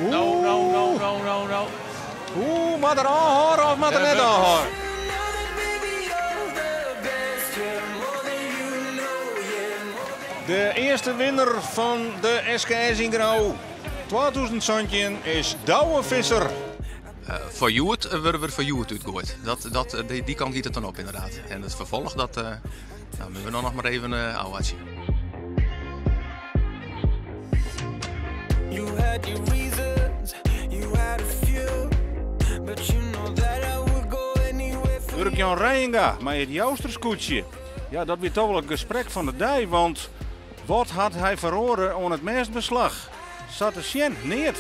No, no, no, no, no, no. Oeh, moat er ôfhâlde of moat er net ôfhâlde? De earste winner fan de SKS yn Grou 2017 is Douwe Visser. Foar hjoed wurde we der foar hjoed útgoaid. Dat, dat, dy, dy kant giet it dan op inderdaad. En it ferfolch, dat uh, nou, moeten we noch mar even uh, ôfwachtsje. You had your reasons, you had a few, but you know that I would go anywhere for Durk Jan Reijenga mei it Jousterskûtsje. Ja, dat wie toch wol it gesprek fan de dei, want wat hat hy feroare oan it mêstbeslach? Sa te sjen, neat.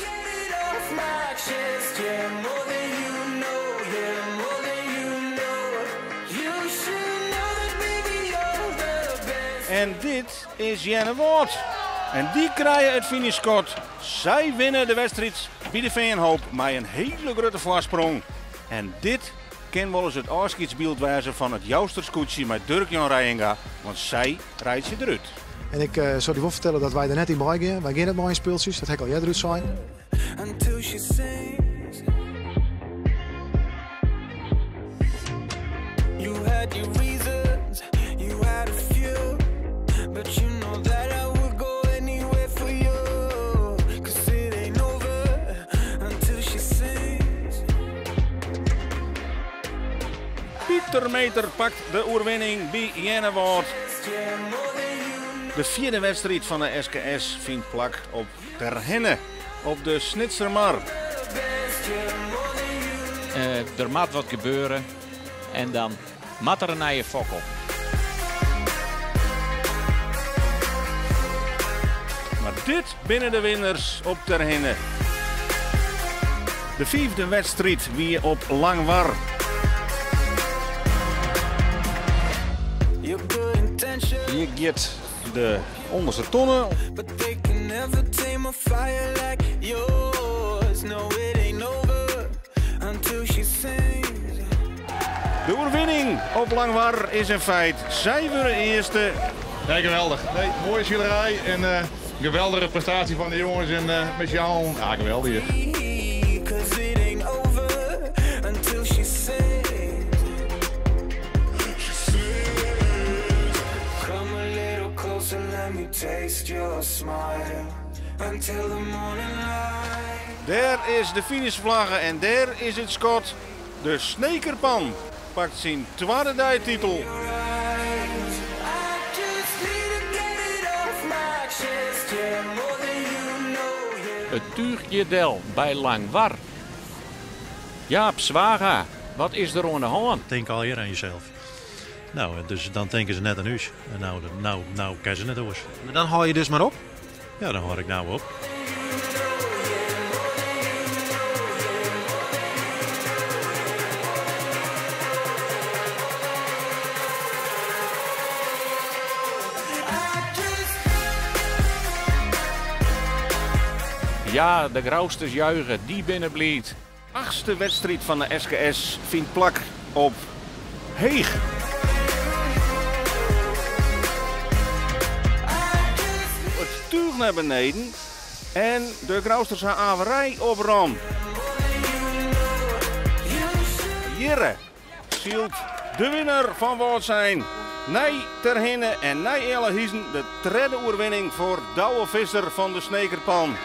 En dit is Earnewâld. En dy krije it finishskot. Sy winne de wedstriid by de Feanhoop mei in hiele grutte foarsprong. En dit kin wolris it ôfskiedsbyld wêze fan it Jousterskûtsje mei Durk Jan Reijenga, want sy reitsje derút. En ik sil dy wol fertelle dat wy der net yn meigean. Wy gean net mei yn spultsjes, dat ha ik al earder útsein. Until she sings. You had your reasons, you had a few, but you know that I would go anywhere for you. 'Cause it ain't over until she sings. Pieter Meter pakt de oerwinning by Earnewâld. De fjirde wedstriid fan de SKS fynt plak op Terherne op de Snitsermar. Der moat wat gebeure en dan moat der in nije fok op. Mar dit binne de winners op Terherne. De fiifde wedstriid wie op Langwar. Hjir giet de ûnderste tonne. But they can never tame a fire like yours. No, it ain't over until she sings. De oerwinning op Langwar is in feit. Sy wurde earste. Nee, geweldich. Nee, moaie silerij en uh, geweldige prestaasje fan de jonges en uh, met allen. Ja, geweldich. 'Cause it ain't over until she sings. Come a little closer, let me taste your smile until the morning light. Dêr is de finishflagge en dêr is it skot. De Snekerpan pakt syn twadde deititel. I just need to get it off my chest, yeah, more than you know, yeah. It túch giet del by Langwar. Jaap Zwaga, wat is der oan de hân? Tink allegear oan jesels. No, dus dan tinke se net oan ús. En no, no, no kinne se net oars. Mar dan hâld je dus mar op? Ja, dan hâld ik no op. Ja, de Grousters juiche, dy binne bliid. Achtste wedstriid fan de SKS fynt plak op Heech. It túch nei beneden en de Grousters ha averij op ran. Hjirre sylt de winner fan Wâldsein nei Terherne en nei Ealahuzen de tredde oerwinning foar Douwe Visser fan de Snekerpan.